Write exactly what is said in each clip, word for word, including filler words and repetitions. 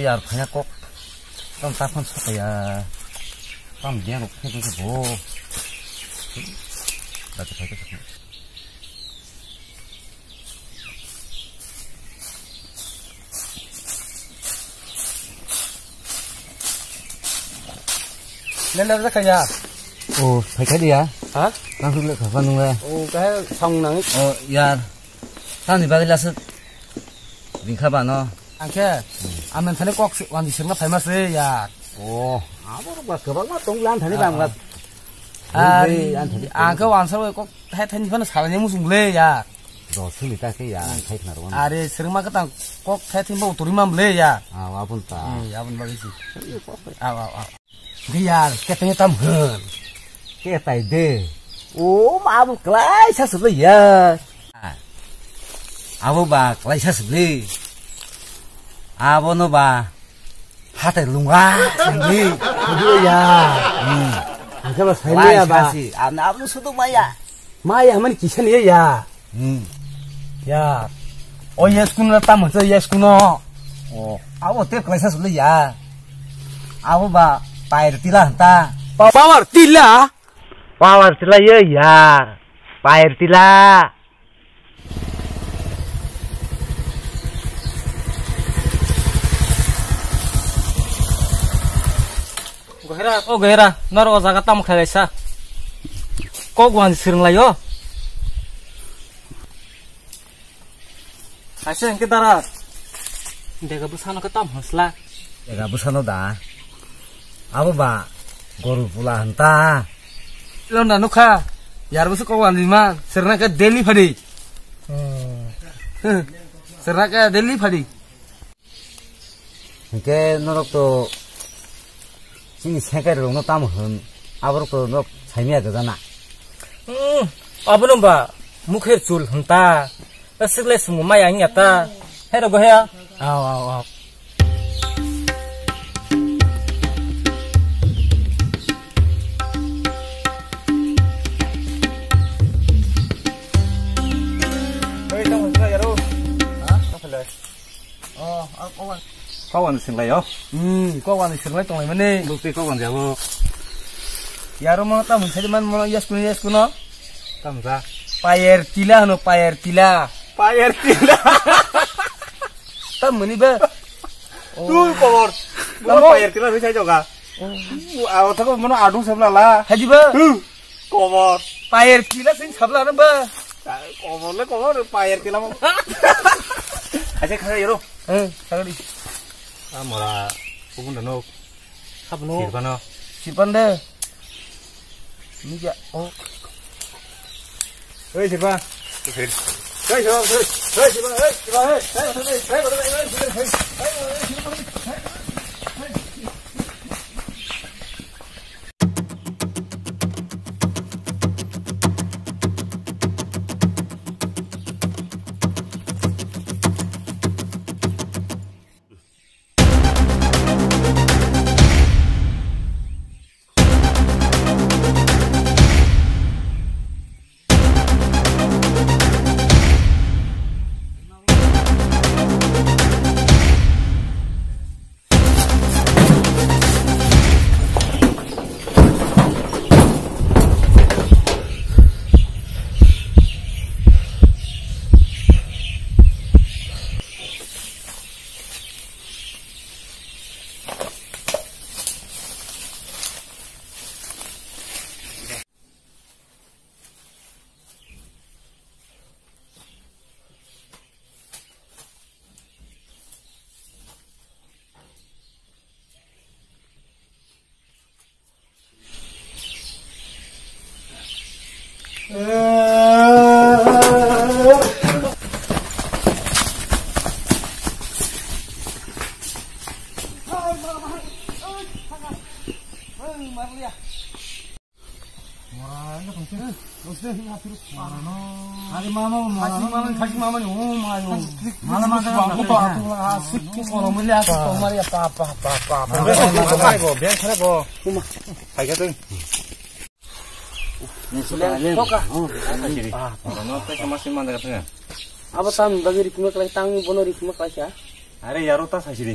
Yar phaya kok. Tam ta phone sa ya. Tam dia rok khe khe bo. Ba ta phai ta. Lele da kaya. O, phai kha dia. Ha? Nang le kha nung le. O, ka song nang. O, yar. Tani bagwi lasa ringkha ba no. Angkhe, amen thani kok si-, wanji sirna phaima se ya. O, abo ba kwbangma tong lan thani bang. Ar, Ringwi an thani. Angkhe wansa kok thai thani phano salani musung le ya. Do sini ta ke ya, thai khna ro. Are sirma ka tang kok thai thani ba uturi mam le ya. Ah, abun ta. Hmm, ya abun bagwi si. Aw, aw, aw. Giyar, ketanya tam hwn. Ketai de. O, ma abo klai sa sibli ya. Abo ba klai sa sibli. Abo no ba hatai lunga sibli. Sibli ya. Hmm. Angke ba sai ya ba. Klai sa si. Abo no sudu maya. Maya mani kisa ni ya. Hmm. Ya. O yes kuno ta mo yes kuno. O. Abo te klaisa sulu ya. Abo ba pair tila ta. Pa-, power tila. Power tila ye ya. Pair tila. Gohera, o gohera, nor o jaga tam khlai sa. Kok wan sirnglai o. Kaisa hwnkhe dara. Dega bwsano khe tam hwnsla. Dega bwsano da. Abo ba goru pula hwnta. Lo na nukha. Yar bwswk kok wani ma. Serna khe daily phadi. Hmm. Serna khe daily phadi. Hwnkhe norok to chini sengkai rokno tamo hwn, aborok to norok saimaya gwjana. Hmm, abono ba mukher chul hwnta, ta sikle sumo maya wngya ta, hero go heya. Aw, aw, aw. Oi, tamo hwnta yaro. Ha? Tamo hwnta. Oh, oh, oh. Kok wani singlai o. Hmm, kok wani singlai tonglai mani. Bukti kok wani jabo. Yaro mo ta mun sadi man mo yes kuno, yes kuno. Tam ja. Payer tila hano, payer tila. Payer tila. Tam mani ba. Tu kobor. Tamo? Payer tila sai joga. Oh. Aw thako mono adu sebla la. Haji ba. Hmm. Kobor. Payer tila sing sabla na ba. Kobor le kobor, payer tila mo. Aja kha yero. Eh, sagadi. Amora kubun dano. Sabno. Sirpano. Sirpan de. Mija. Oh. Hei sirpa. Hei sirpa. Hei sirpa. Hei sirpa. Hei sirpa. Hei. Ari mama, mama, khasi mama ni, oh my, oh. Mala, mala, mala, mala, mala, mala, sikki kono mili aku tomar ya, pa, pa, pa, pa, pa. Beng khara go, beng khara go. Hai ka teng. Toka. Ah, no, tei sama sin manda ka teng. Abo tam bagi rikuma klai, tang bono rikuma klai sa. Are yaro ta sai siri.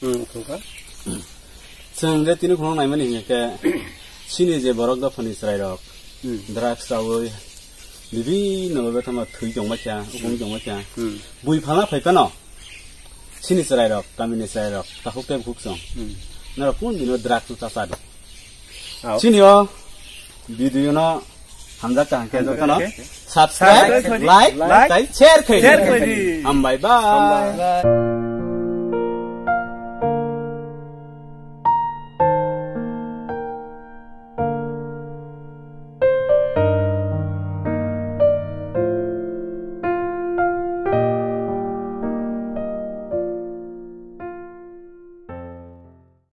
Hmm, thungkha. Chwng je tini khulung naimani hinkhe, chini je borok dophani chwrairok, Hmm. drugs chawi, bibinno bhabe tamo thwi tongbaikha, ukung tongbaikha. Hmm. Bui phalna phaiphano, chini chwrairok, kamini chwrairok, takhuk tei bukhuk chwng. Hmm. Norok kun dino drugs no chachadi. Ao. Chini o video no hamjak kaham khe Hamjak jotono kaham khe. Subscribe, subscribe, like, like, tei share khaidi. Share khaidi. Hambai, bye. Hambai.